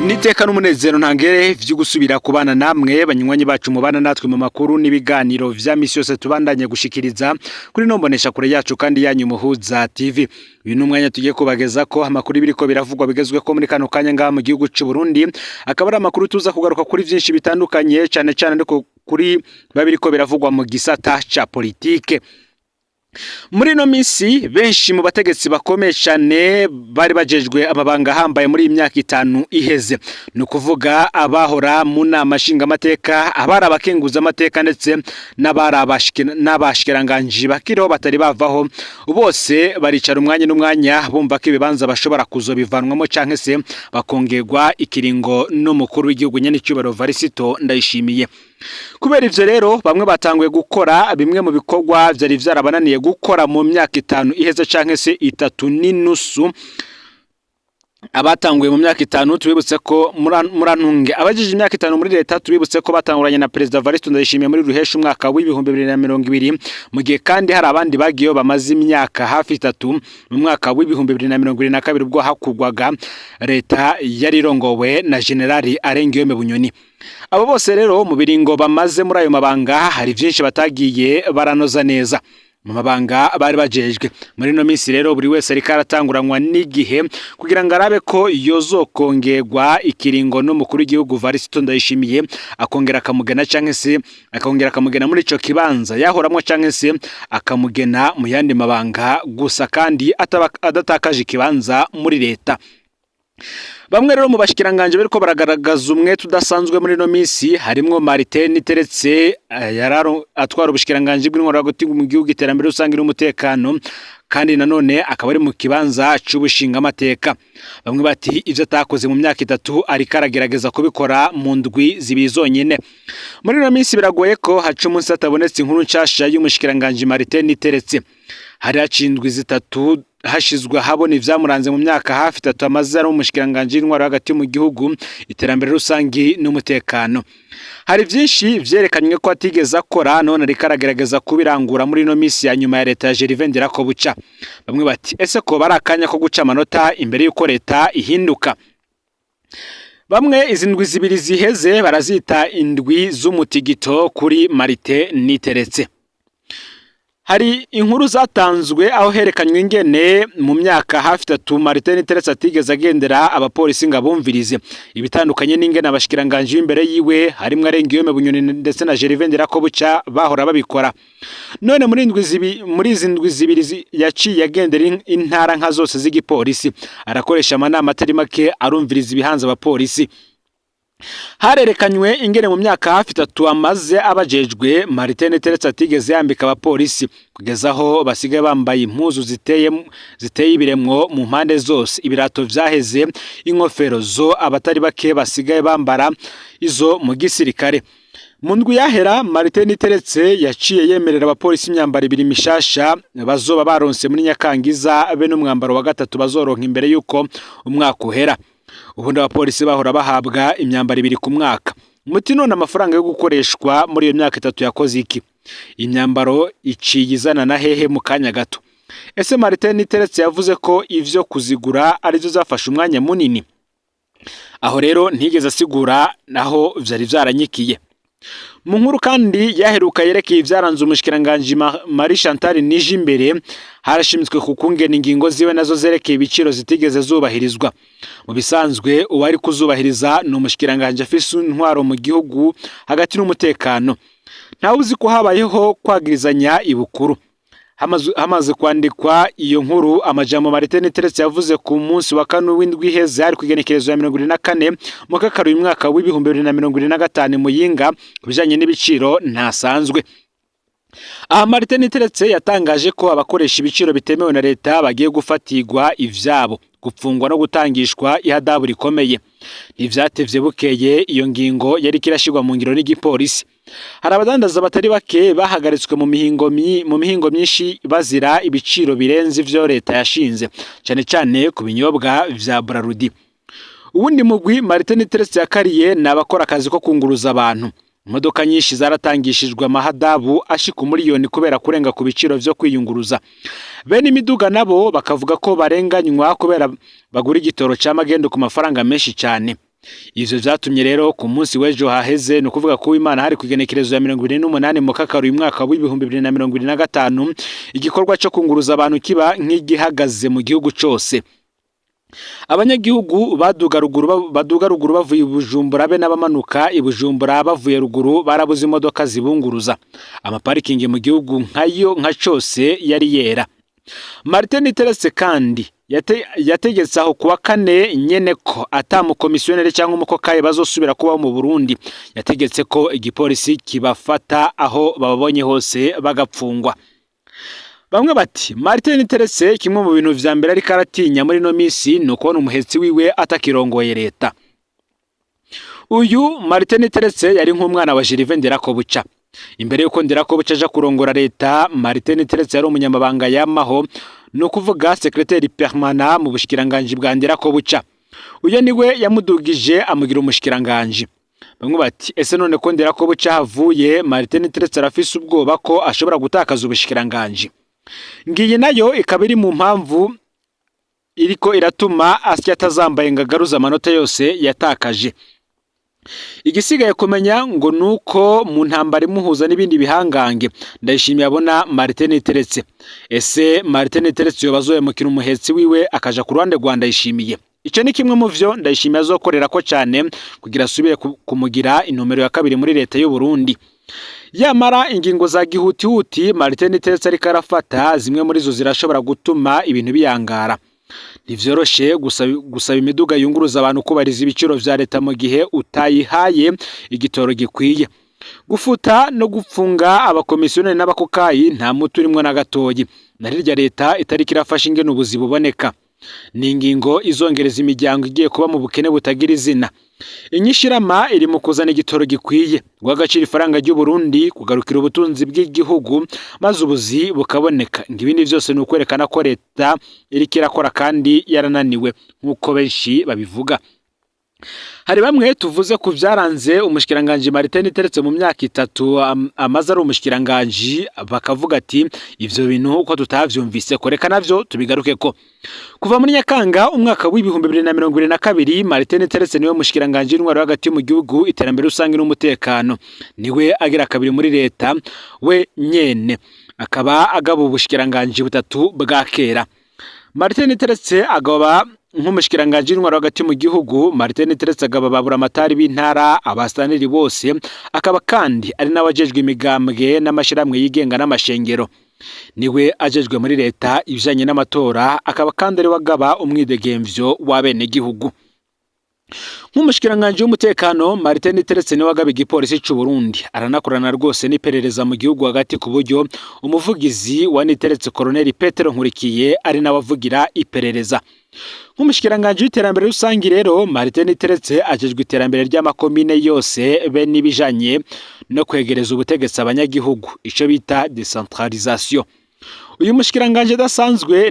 Niteka n'umunezero ntangere vyo gusubira kubana namwe, banywanyi bacu mubana natwe mu makuru n'ibiganiro vya misi yose tubandanye gushikiriza kuri no mbonesha kure yacu kandi yanyu Muhuza TV. Uyu ni umwanya tugiye kubageza ko amakuru biriko biravugwa bigezweho muri kano kanya ngaha mu gihugu c'u Burundi, akaba ari amakuru tuza kugaruka kuri vyinshi bitandukanye, cane cane ariko kuri babiriko biravugwa mu gisata ca politike. Muri ino minsi, benshi mu bategetsi bakomeye cyane bari bajejwe amabanga ahambaye muri iyi myaka 5 iheze, ni ukuvuga abahora mu nama nshingamateka, abari abakenguza amateka, ndetse n'abashikiranganji bakiriho batari bavaho, bose baricara umwanya n'umwanya bumva ko ibibanza bashobora kuzobivanwamo canke se bakongerwa ikiringo n'umukuru w'igihugu nyenicubahiro Varisito Ndayishimiye. Kubera ivyo rero, bamwe batanguye gukora bimwe mu bikorwa vyari vyarabananiye gukora mu myaka 5 iheze canke se 3.5. Abatanguye mu myaka 5, tubibutse ko murantunge abajije imyaka 5 muri leta, tubibutse ko batanguranye na Perezida Varisito Ndayishimiye muri ruhesha umwaka w'2020, mu gihe kandi hari abandi bagiyeyo bamaze imyaka hafi 3 mu mwaka w'2022, ubwo hakugwaga leta yari irongowe na Generali Arengiyome Bunyoni. Abo bose rero, mu biringo bamaze muri ayo mabanga, hari vyinshi batagiye baranoza neza mu mabanga bari bajejwe. Muri ino minsi rero, buri wese ariko aratanguranwa n'igihe kugira ngo arabe ko yozokongerwa ikiringo n'umukuru w'igihugu Varisito Ndayishimiye, akongera akamugena canke se akongera akamugena muri ico kibanza yahoramwo, canke se akamugena mu yandi mabanga, gusa kandi adatakaje ikibanza muri leta. Bamwe rero mu bashikiranganje bariko baragaragaza umwete udasanzwe muri ino minsi harimwo Martin Teretse, yararo atwara ubushikiranganje bw'intwaro hagati mu gihugu, iterambere rusange n'umutekano, kandi nanone akaba ari mu kibanza c'ubushingamateka. Bamwe bati ivyo atakoze mu myaka 3 ariko aragerageza kubikora mu ndwi 2 zonyene. Muri ino minsi biragoye ko haca umunsi hatabonetse inkuru nshasha y'umushikiranganje Martin Teretse. Hari haciye indwi 3 hashizwe ahabona ivyamuranze mu myaka hafi 3 amaze ari umushikiranganji w'intwaro hagati mu gihugu, iterambere rusangi n'umutekano. Hari vyinshi vyerekanywe ko atigeze akora, none ariko aragerageza kubirangura muri ino minsi ya nyuma ya leta ya Gervais Ndirakobuca. Bamwe bati ese ko bari akanya ko guca amanota imbere y'uko leta ihinduka? Bamwe izi ndwi 2 ziheze barazita indwi z'umutigito kuri Martin Niteretse. Hari inkuru zatanzwe aho herekanywe ingene mu myaka hafi 3 Martin Niteretse atigeze agendera abapolisi ngo abumvirize, ibitandukanye n'ingene abashikiranganje b'imbere yiwe, harimwo Arengiyome Bunyoni ndetse na Gervais Ndirakobuca, bahora babikora. None muri izi ndwi 2 yaciye agendera intara nka zose z'igipolisi, arakoresha amanama atari make, arumviriza ibihanze abapolisi. Harerekanywe ingene mu myaka hafi 3 amaze abajejwe, Martin Teretse atigeze yambika abapolisi, kugeza aho basigaye bambaye impuzu ziteye ibiremwo mu mpande zose, ibirato vyaheze, inkofero zo abatari bake basigaye bambara izo mu gisirikare. Mu ndwi yahera, Martin Teretse yaciye yemerera abapolisi imyambaro ibiri mishasha bazoba baronse muri Nyakangiza, be n'umwambaro wa gatatu bazoronka imbere y'uko umwaka uhera. Ubundi abapolisi bahora bahabwa imyambaro ibiri ku mwaka. Muti none amafaranga yo gukoreshwa muri iyo myaka 3 yakoze iki? Imyambaro iciye izana na hehe mu kanya gato? Ese Martin Teretse yavuze ko ivyo kuzigura arivyo zafashe umwanya munini? Aho rero ntigeze asigura naho vyari vyaranyikiye. Mu nkuru kandi yaheruka yerekeye ivyaranze umushikiranganji Marie Chantal Nijimbere, harashimitswe ku kungena ingingo ziwe nazo zerekeye ibiciro zitigeze zubahirizwa. Mu bisanzwe uwari kuzubahiriza ni umushikiranganji afise intwaro mu gihugu hagati n'umutekano. Ntawe uzi ko habayeho kwagirizanya ibukuru. Hamaze kwandikwa iyo nkuru, amajambo Martin Teretse yavuze ku munsi wa kane w'indwi iheze, hari kw'igenekerezo ya 74 Mukakaro uyu mwaka w'2025 Muyinga, ku bijanye n'ibiciro ntasanzwe. Aha Martin Teretse yatangaje ko abakoresha ibiciro bitemewe na leta bagiye gufatirwa ivyabo, gupfungwa no gutangishwa ihadabu rikomeye. Ntivyatevye, bukeye iyo ngingo yari kirashirwa mu ngiro n'igipolisi. Hari abadandaza batari bake bahagaritswe mu mihingo myinshi bazira ibiciro birenze ivyo leta yashinze, cane cane ku binyobwa vya Brarudi. Uwundi mugwi Martin Teretse yakariye ni abakora akazi ko kunguruza abantu. Imodoka nyinshi zaratangishijwe amahadabu ashika umuriyoni kubera kurenga ku biciro vyo kwiyunguruza. Bene imiduga nabo bakavuga ko barenganywa kubera bagura igitoro ca magendu ku mafaranga menshi cane. Ivyo vyatumye rero ku munsi w'ejo haheze, ni ukuvuga ko Imana hari kugenekerezo ya 28 mu Kakaro uyu mwaka w'2025, igikorwa co kunguruza abantu kiba nk'igihagaze mu gihugu cose. Abanyagihugu baduga ruguru bavuye i Bujumbura be n'abamanuka i Bujumbura bavuye ruguru barabuze imodoka zibunguruza. Amaparikingi mu gihugu nkayo nka cose yari yera. Martin Teretse kandi yategetse aho kuwa kane nyene ko ata mukomisiyoneri cyangwa umukokayi bazosubira kubaho mu Burundi. Yategetse ko igipolisi kibafata aho bababonye hose bagapfungwa. Bamwe bati Martin Teretse kimwe mu bintu vya mbere ariko aratinya muri ino misi ni ukubona umuhetsi wiwe atakirongoye leta. Uyu Martin Teretse yari nk'umwana wa Gervais Ndirakobuca. Imbere yuko Ndirakobuca aja kurongora leta, Martin Teretse yari umunyamabanga yamaho, ni ukuvuga secrétaire permanent mu bushikiranganji bwa Ndirakobuca. Uyu niwe yamudugije amugira umushikiranganji. Bamwe bati ese none ko Ndirakobuca havuye, Martin Teretse arafise ubwoba ko ashobora gutakaza ubushikiranganji. Ngiyi nayo ikaba iri mu mpamvu iriko iratuma asya atazambaye ngo agaruze amanota yose yatakaje. Igisigaye kumenya ngo nuko mu ntambara imuhuza n'ibindi bihangange, Ndayishimiye abona Martin Teretse. Ese Martin Teretse yoba azohemukira umuhetsi wiwe akaja ku ruhande rwa Ndayishimiye? Ico ni kimwe mu vyo Ndayishimiye azokorera ko cane kugira asubire kumugira intumbero ya kabiri muri leta y'u Burundi. Yamara ingingo za gihutihuti Martin Teretse ariko arafata, zimwe muri zo zirashobora gutuma ibintu biyangara. Ntivyoroshe gusaba imiduga yunguruza abantu kubariza ibiciro vya leta mu gihe utayihaye igitoro gikwiye. Gufuta no gupfunga abakomisiyoneri n'abakokayi nta muti urimwo na gatoyi. Na rirya leta itariko irafasha ingene ubuzi buboneka. Ni ingingo izongereza imiryango igiye kuba mu bukene butagira izina. Inyishirama iri mu kuzana igitoro gikwiye, guha agaciro ifaranga ry'u Burundi, kugarukira ubutunzi bw'igihugu maze ubuzi bukaboneka. Ngo ibindi vyose ni ukwerekana ko leta iriko irakora kandi yarananiwe nk'uko benshi babivuga. Hari bamwe tuvuze ku vyaranze umushikiranganji Martin Teretse mu myaka 3 amaze ari umushikiranganji, bakavuga ati ivyo bintu uko tutavyumvise ko reka navyo tubigarukeko. Kuva muri Nyakanga umwaka w'2022, Martin Teretse niwe mushikiranganji w'intwaro hagati mu gihugu, iterambere rusange n'umutekano. Niwe agira kabiri muri leta we nyene, akaba agaba ubushikiranganji butatu bwa kera. Martin Teretse agaba nk'umushikiranganji w'intwaro hagati mu gihugu. Martin Teretse agaba baburamatari b'intara, abasaneri bose, akaba kandi ari nawe ajejwe imigambwe n'amashirahamwe yigenga n'amashengero. Niwe ajejwe muri leta ibijanye n'amatora, akaba kandi ari we agaba umwidegemvyo w'abenegihugu. Nk'umushikiranganji w'umutekano, Martin Teretse niwe agaba igipolisi c'u Burundi. Aranakorana rwose n'iperereza mu gihugu hagati, ku buryo umuvugizi wa Niteretse, Colonel Petero Nkurikiye, ari nawe avugira iperereza. Nk'umushikiranganji w'iterambere rusangi rero, Martin Teretse ajejwe iterambere ry'amakomine yose be n'ibijanye no kwegereza ubutegetsi abanyagihugu, ico bita décentralisation. Uyu mushikiranganji adasanzwe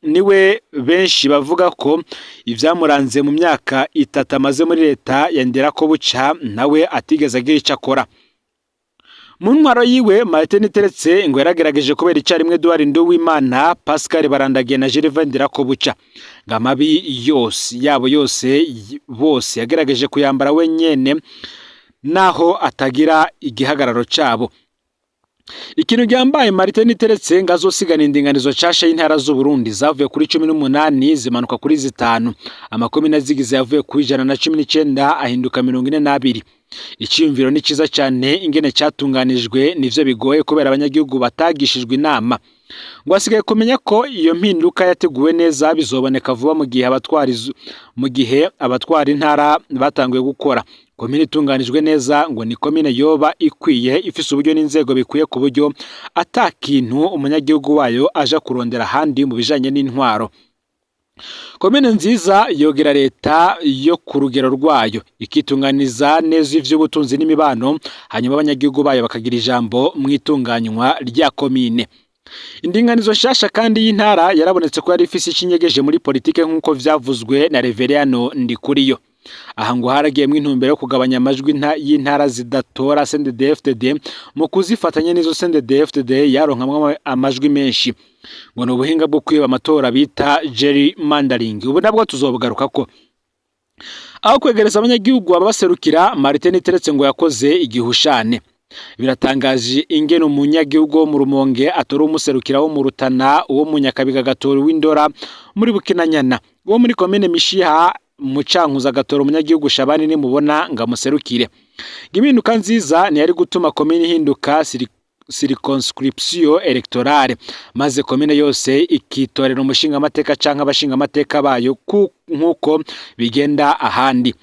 niwe benshi bavuga ko ivyamuranze mu myaka 3 amaze muri leta ya Nderakobuca nawe atigeze agira ico akora. Mu ntwaro yiwe, Martin Teretse ngo yaragerageje kubera icarimwe Edouard Nduwimana, Pascal Barandagiye na Gervais Ndirakobuca. Ngo amabi yose yabo yose bose yagerageje kuyambara wenyene naho atagira igihagararo cabo. Ikintu gihambaye Martin Teretse ngo azosigana indinganizo nshasha y'intara z'u Burundi zavuye kuri 18 zimanuka kuri 5. Amakomine azigize yavuye kuri 119 ahinduka 42. Iciyumviro ni ciza cane, ingene catunganijwe nivyo bigoye kubera abanyagihugu batagishijwe inama. Ngo hasigaye kumenya ko iyo mpinduka yateguwe neza bizoboneka vuba mu gihe abatwara intara batanguye gukora. Komine itunganijwe neza ngo ni komine yoba ikwiye, ifise uburyo n'inzego bikwiye, ku buryo ata kintu umunyagihugu wayo aja kurondera ahandi mu bijanye n'intwaro. Komine nziza yogera leta yo ku rugero rwayo, ikitunganiza neza ivy'ubutunzi n'imibano, hanyuma abanyagihugu bayo bakagira ijambo mu itunganywa rya komine. Indinganizo nshasha kandi y'intara yarabonetse ko yari ifise icinyegeje muri politike, nk'uko vyavuzwe na Reveriyano Ndikuriyo. Aha ngo haragiyemwo intumbero yo kugabanya amajwi y'intara zidatora CNDD-FDD mu kuzifatanya n'izo CNDD-FDD yaronkamwo amajwi menshi. Ngo ni ubuhinga bwo kwiba amatora bita gerrymandering. Ubu nabwo tuzobugarukako. Aho kwegereza abanyagihugu ababaserukira, Martin Niteretse ngo yakoze igihushane. Biratangaje ingene umunyagihugu wo mu Rumonge atora umuserukira wo mu Rutana, uwo mu Nyakabiga agatora uw'Indora muri Bukinanyana, uwo muri komine Mishiha mu Cankuzo agatora umunyagihugu Shabani nimubona ngo amuserukire. Impinduka nziza ntiyari gutuma komine ihinduka circonscription électorale, maze komine yose ikitorera umushingamateka canke abashingamateka bayo nk'uko bigenda ahandi.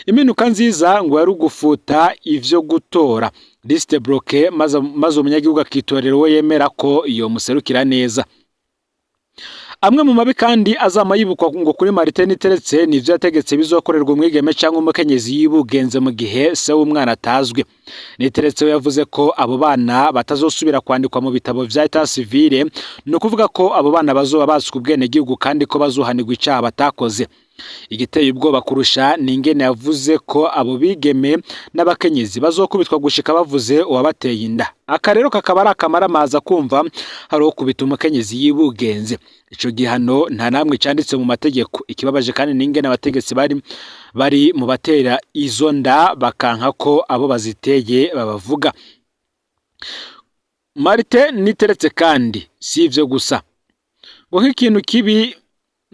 Impinduka nziza ngo yari ugufuta ivyo gutora liste bloquée, maze umunyagihugu akitorera uwo yemera ko iyo muserukira neza. Amwe mu mabi kandi azama yibukwa ngo kuri Martin Niteretse nivyo yategetse bizokorerwa umwigeme canke umukenyezi yibugenze mu gihe se w'umwana atazwi. Niteretse we yavuze ko abo bana batazosubira kwandikwa mu bitabo vya état civil, ni ukuvuga ko abo bana bazoba batswe ubwenegihugu kandi ko bazohanirwa icaha batakoze. Igiteye ubwoba kurusha ni ingene yavuze ko abo bigeme n'abakenyezi bazokubitwa gushika bavuze uwabateye inda. Aka rero kakaba ari akamaramaza kumva hari uwo kubita umukenyezi yibugenze. Ico gihano nta namwe canditse mu mategeko. Ikibabaje kandi ni ingene abategetsi bari mu batera izo nda bakanka ko abo baziteye babavuga. Martin Niteretse kandi si ivyo gusa, ngo nk'ikintu kibi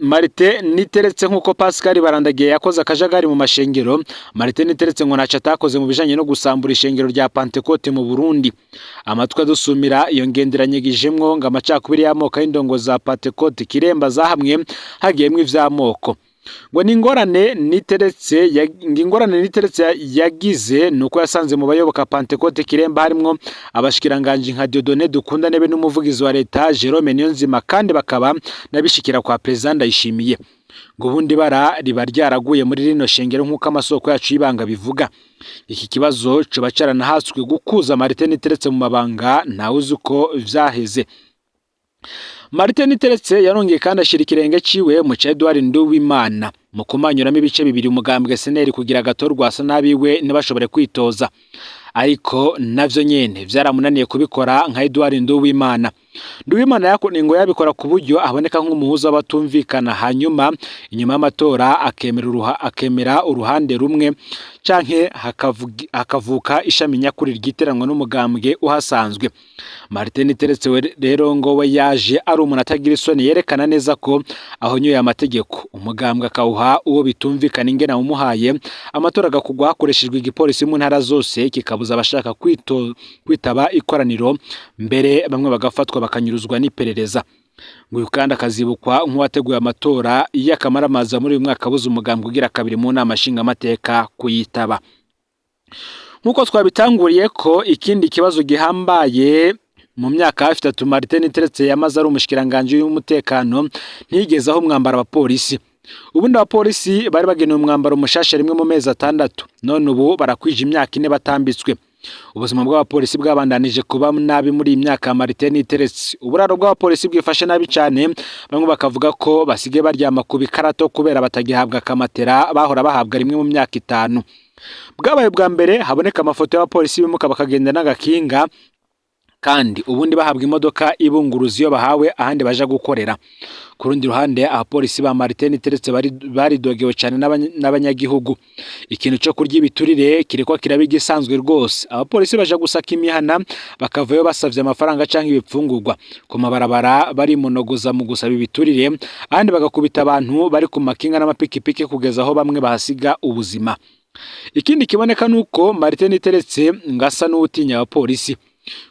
Martin Niteretse, nk'uko Pascal Barandagiye yakoze akajagari mu mashengero, Martin Niteretse ngo ntaco atakoze mu bijanye no gusambura ishengero rya Pentecote mu Burundi. Amatwi adusumira iyo ngenderanyigijemwo ngo amacakubiri y'amoko y'indongo za Pentecote Kiremba zahamwe hagiyemwo ivy'amoko. Ngo ni ingorane Niteretse ngo ingorane Niteretse yagize nuko yasanze mu bayoboka Pentecote Kiremba harimwo abashikiranganji nka Dieudonné Dukundane be n'umuvugizi wa leta Jerome Niyonzima, kandi bakaba n'abishikira kwa President Ndayishimiye. Ngo ubundi bara riba ryaraguye muri rino shengero, nk'uko amasoko yacu y'ibanga bivuga. Iki kibazo coba caranahatswe gukuza Martin Niteretse mu mabanga, ntawe uzi uko vyaheze. Martin Niteretse yarongeye kandi ashira ikirenge ciwe mu ca Edouard Nduwimana mu kumanyuramo ibice bibiri umugambwe SNL kugira agatorwa asa n'abiwe ntibashobore kwitoza, ariko navyo nyene vyaramunaniye kubikora nka Edouard Nduwimana. Nduwimana ngo yabikora ku buryo aboneka nk'umuhuza w'abatumvikana, hanyuma inyuma y'amatora akemera uruhande rumwe canke hakavuka ishami nyakuri ryiteranwa n'umugambwe uhasanzwe. Martin Niteretse we rero ngo we yaje ari umuntu atagira isoni, yerekana neza ko ahonyoye amategeko, umugambwe akawuha uwo bitumvikana ingene awumuhaye, amatora agakugwa hakoreshejwe igipolisi mu ntara zose kikabuza abashaka kwitaba ikoraniro, mbere bamwe bagafatwa bakanyuruzwa n'iperereza. Ngo uyu kandi akazibukwa nk'uwateguye amatora y'akamaramaza muri uyu mwaka abuza umugambwe ugira kabiri mu nama nshingamateka kuyitaba. Nk'uko twabitanguriye ko ikindi kibazo gihambaye mu myaka hafi 3 Martin Niteretse yamaze ari umushikiranganji w'umutekano, ntiyigeze aho umwambaro abapolisi. Ubundi abapolisi bari bagenewe umwambaro mushasha rimwe mu mezi 6, none ubu barakwije imyaka 4 batambitswe. Ubuzima bw'abapolisi bwabandanije kuba nabi muri iyi myaka ya Martin Niteretse. Uburaro bw'abapolisi bwifashe nabi cyane, bamwe bakavuga ko basigaye baryama ku bikarato kubera batagihabwa akamatera bahora bahabwa rimwe mu myaka 5. Bwabaye bwa mbere haboneka amafoto y'abapolisi bimuka bakagenda n'agakinga, kandi ubundi bahabwa imodoka ibunguruza iyo bahawe ahandi baja gukorera. Ku rundi ruhande, abapolisi ba Martin Niteretse baridogewe cyane n'abanyagihugu. Ikintu cyo kurya ibiturire kiriko kiraba igisanzwe rwose. Abapolisi baja gusaka imihana bakavayo basavye amafaranga canke ibipfungurwa. Ku mabarabara barimonogoza mu gusaba ibiturire, ahandi bagakubita abantu bari ku makinga n'amapikipiki kugeza aho bamwe bahasiga ubuzima. Ikindi kiboneka nuko Martin Niteretse ngo asa n'uwutinya abapolisi,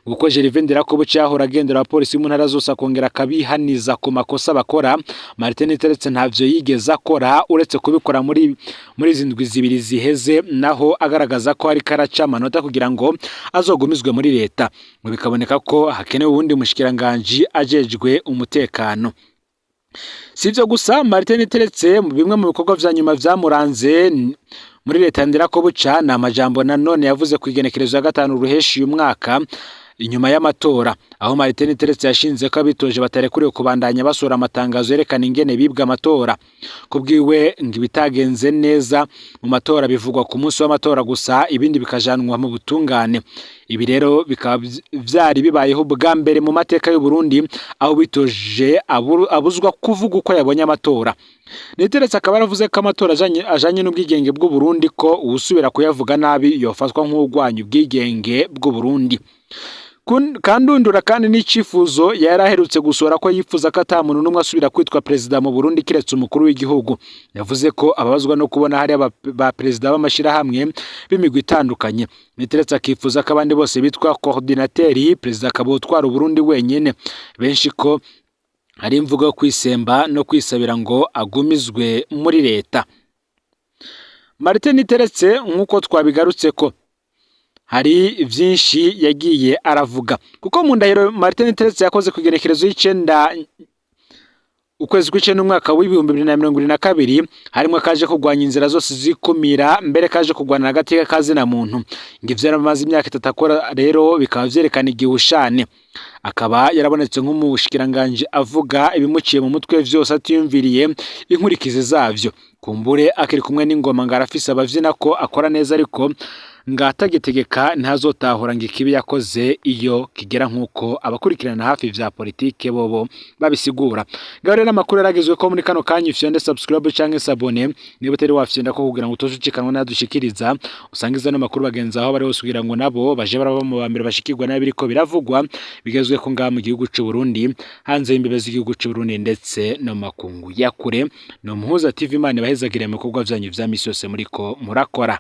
kuko Gervais Ndirakobuca yahora agendera abapolisi mu ntara zose akongera akabihaniza ku makosa bakora. Martin Niteretse ntavyo yigeze akora uretse kubikora muri izi ndwi 2 ziheze, naho agaragaza ko ariko araca amanota kugira ngo azogumizwe muri leta. Ngo bikaboneka ko hakenewe uwundi mushikiranganji ajejwe umutekano. Si ivyo gusa, Martin Niteretse mu bimwe mu bikorwa vya nyuma vyamuranze muri leta ya Ndirakobuca ni amajambo nanone yavuze ku igenekerezo ya 5 Ruheshi uyu mwaka. Inyuma y'amatora, aho Martin Niteretse yashinze ko abitoje batarekuriwe kubandanya basohora amatangazo yerekana ingene bibwe amatora. Kubwiwe, ngo ibitagenze neza mu matora bivugwa ku munsi w'amatora gusa, ibindi bikajanwa mu butungane. Ibi rero bikaba vyari bibayeho bwa mbere mu mateka y'u Burundi, aho bitoje abuzwa kuvuga uko yabonye amatora. Niteretse akaba yaravuze ko amatora ajanye n'ubwigenge bw'u Burundi, ko uwusubira kuyavuga nabi yofatwa nk'uwugwanya ubwigenge bw'u Burundi. Kandundura kandi n'icifuzo yari aherutse gusohora, ko yifuza ko ata muntu n'umwe asubira kwitwa perezida mu Burundi kiretse umukuru w'igihugu. Yavuze ko ababazwa no kubona hari ba perezida b'amashirahamwe b'imigwi itandukanye. Niteretse akifuza ko abandi bose bitwa coordinateur, perezida akaba utwara Uburundi wenyene. Benshi ko hari imvugo yo kwisemba no kwisabira ngo agumizwe muri leta. Martin Niteretse, nk'uko twabigarutse, ko hari vyinshi yagiye aravuga, kuko mu ndahiro Martin Niteretse yakoze ku igenekerezo y'icenda ukwezi kw'icenda umwaka w'2022, harimwo akaje kurwanya inzira zose zikumira, mbere kaje kurwanira agateka kazina muntu. Ngo ivyo yaramaze imyaka 3 akora rero bikaba vyerekana igihushane. Akaba yarabonetse nk'umushikiranganji avuga ibimuciye mu mutwe vyose, atiyumviriye inkurikizi zavyo. Kumbure akiri kumwe n'ingoma ngo arafise abavyina ko akora neza, ariko ngo atagitegeka ntazotahura ngo ikibi yakoze iyo kigera, nk'uko abakurikirana hafi vya politike bobo babisigura. Ngaho rero amakuru yaragezwe ko muri kano kanya ufyonde subscribe canke s'abonner niba utari wafyonda ko, kugira ngo utozucikanwa n'adushikiriza. Usangiza ano makuru bagenzi aho bari hose, kugira ngo nabo baje baraba mu ba mbere bashikirwa n'abiriko biravugwa bigezwe ko ngaha mu gihugu c'u Burundi, hanze y'imbibe z'igihugu c'u Burundi, ndetse no mu makungu ya kure. Ni Umuhuza TV. Imana ibahezagire mu bikorwa vyanyu vya misi yose muriko murakora.